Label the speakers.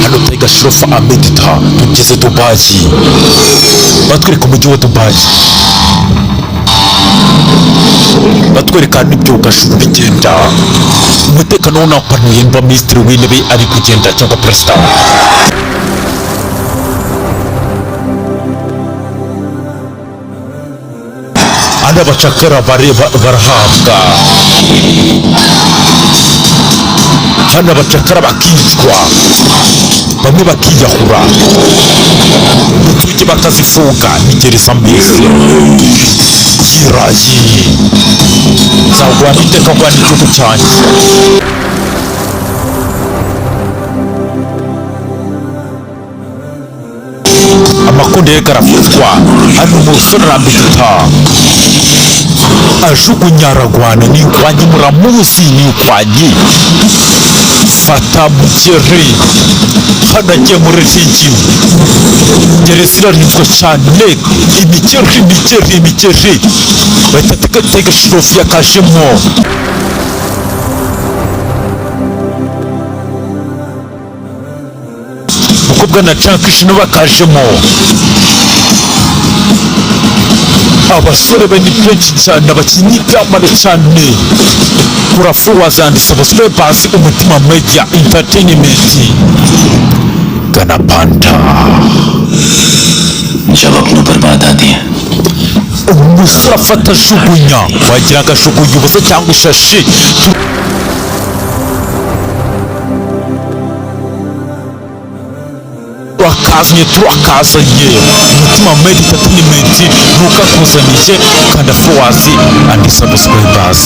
Speaker 1: Hano Tiger Shroff amedita. Tugeze Dubayi, batwereka umujyi wa Dubayi, batwereka n'ibyogajuru bigenda. Umutekano unapanuye mba minisitiri w'intebe ari kugenda cyangwa perezida. Andi abacakara barahabwa hano, abacakara bakicwa, bamwe bakiyahura, inzugi bakazifunga. Ni gereza mbese yirayi. Nzarwana iteka, rwana igihugu cyanjye. Amakundi ye arafatwa hano. Umusore arambika, ajugunya, aragwana. Ni ukwanyi, muramuzi, ni ukwanyi. Fata mugere hano, agiye muri ringi. Gereza irarinzwe cyane. Imigeri, imigeri, imigeri. Bahita tega Shroff yakajemo. Umukobwa na Jankishino bakajemo. Abasore be ni benshi cyane, abakinnyi byamare cyane. Kura followers and subscribers. Umutima Media Entertainment, Gana Panta.
Speaker 2: जब अपनों पर बात आती है।
Speaker 1: Umusore afata, ajugunya, wagira ngo ajugunya ubusa cyangwa ishashi. Turakazanye, turakazanye. Umutima Media Entertainment ntukakuzaniye. Kanda followers and subscribers.